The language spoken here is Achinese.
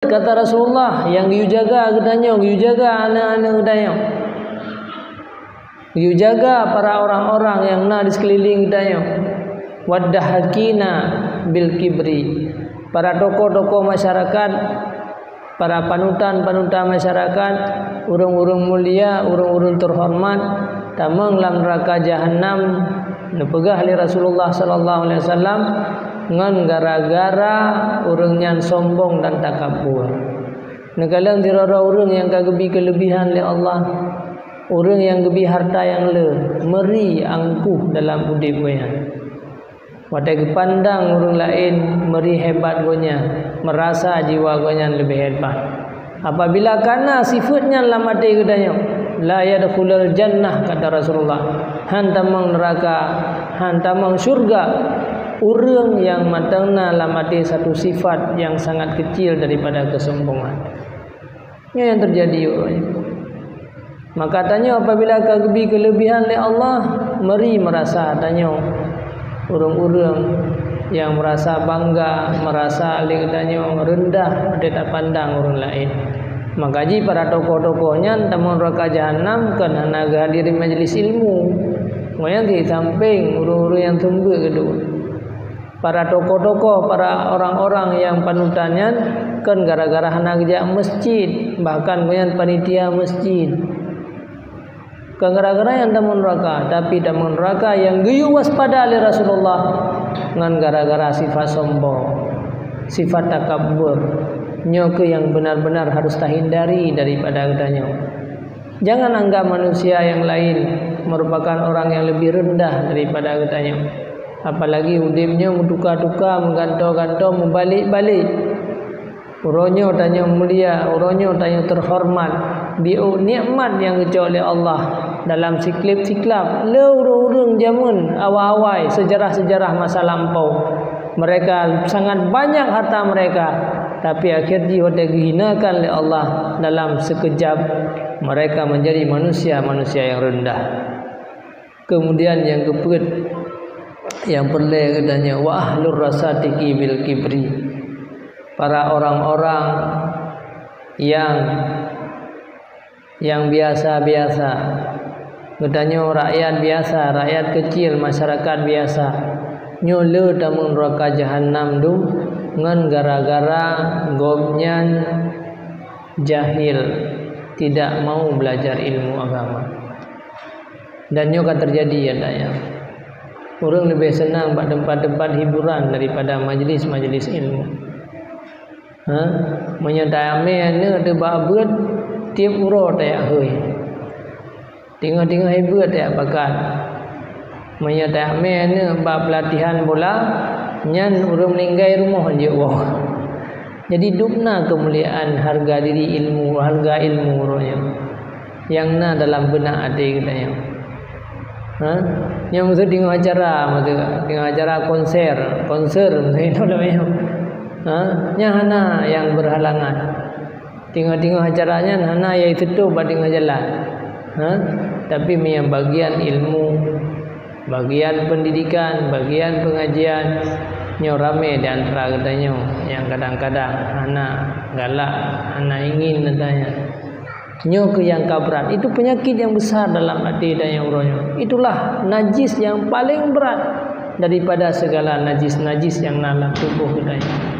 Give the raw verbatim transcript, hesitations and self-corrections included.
Kata Rasulullah, nyang geuyue jaga geutanyoe, geuyue jaga aneuk-aneuk geutanyoe. Geuyue jaga para orang-orang nyang na di seukeuliléng geutanyoe. Waddahakina bil kibri. Para tokoh-tokoh masyarakat, para panutan-panutan masyarakat, ureuëng-ureuëng mulia, ureuëng-ureuëng teuhoreumat, tamong lam neuraka jahanam, neupeugah lé Rasulullah sallallahu alaihi wasallam, ngon gara-gara ureuëng nyan sombong dan takabur. Neukalon sidroe-droe ureuëng nyang ka geubi keuleubihan lé Allah, ureuëng nyang geubi hareuta nyang le, meuri angkuh dalam udeb gobnyan. Watée geupandang ureuëng laén meuri hebat gobnyan, meurasa jiwa gobnyan leubeh hebat. Apabila kana sifeuet nyan lam até geutanyoe, la yadkhulul jannah, kata Rasulullah, hán tamong neuraka, hán tamong syurga ureuëng nyang mantong na lam até satu sifat nyang sangat kecil daripada keusombongan. Nyoe nyang teujadi uroe nyoe. Maka tanyoe apabila ka geubi keuleubihan lé Allah, meuri meurasa tanyoe ureuëng-ureuëng nyang meurasa bangga, meurasa lé geutanyoe reundah watée tapandang ureuëng laén. Maka jih para tokoh-tokoh nyan tamong neuraka jahanam kon hana geuhadiri majlis ilmu. Ngon nyang di sampéng ureuëng-ureuëng nyang seumeubeuet keudua. Para tokoh-tokoh, para orang-orang nyang panutan nyan kon gara-gara hana geujak meuseujid, bahkan gobnyan panitia meuseujid. Kon gara-gara nyan tamong neuraka, tapi tamong neuraka nyang geuyue waspada lé Rasulullah ngon gara-gara sifat sombong, sifat takabur. Nyoe kheueh nyang benar-benar harus tahindari daripada geutanyoe. Jangan anggap manusia nyang laén merupakan orang nyang leubeh reundah daripada geutanyoe. Apalagi udeb nyoe meutuka-tuka, meugantoe-gantoe, meubalek-balek. Uroe nyoe tanyoe mulia, uroe nyoe tanyoe teuhoreumat, biôh nikmat nyang geucok lé Allah dalam siklab-siklab lé ureuëng-ureuëng jameun awai-awai, seujarah-seujarah masa lampôh. Mereka sangat banyak harta mereka, tapi akhé jih watée geuhinakan lé Allah dalam seukeujab, mereka menjadi manusia-manusia nyang reundah. Keumudian nyang keupeuet, nyang peureulée geutanyoe, wa ahlur rasatiqi bil kibri. Para orang-orang nyang nyang biasa-biasa. Geutanyoe rakyat biasa, rakyat keucil, masyarakat biasa. Nyoe le tamong neuraka jahanam dum ngon gara-gara gobnyan jahil, tidak mau belajar ilmu agama. Dan nyoe ka teujadi, ya, daya. Ureuëng leubeh seunang bak teumpat-teumpat hiburan daripada majlis-majlis ilmu. Ha? Meunyoe tamé aneuëk teuh bak beuet, tieb uroe tajak hôi. Teungoh-teungoh beuet tajak pakat. Meunyoe tamé aneuëk bak peulatihan bola, nyan ureuëng meuninggai rumoh jeuet woe. Jadi dum na keumuliaan hareuga diri ilmu, hareuga ilmu uroe nyoe. Nyang na dalam beunak até geutanyoe. Ha? Nyang meuseue teungoh acara, meuseue teungoh acara konser, konser meuseue inoe lom nyoe. Ha? Nyan hana nyang berhalangan. Teungoh-teungoh acara nyan hana nyang teutup bak teungoh jalan. Ha? Tapi meunyoe bagian ilmu, bagian pendidikan, bagian pengajian, nyoe ramé di antara geutanyoe nyang kadang-kadang hana galak, hana ingin geutanyoe. Nyoe kheueh nyang ka brat. Itu penyakit yang besar dalam até dan nyang uroe nyoe. Itulah najis yang paling berat daripada segala najis-najis yang na lam tuboh geutanyoe.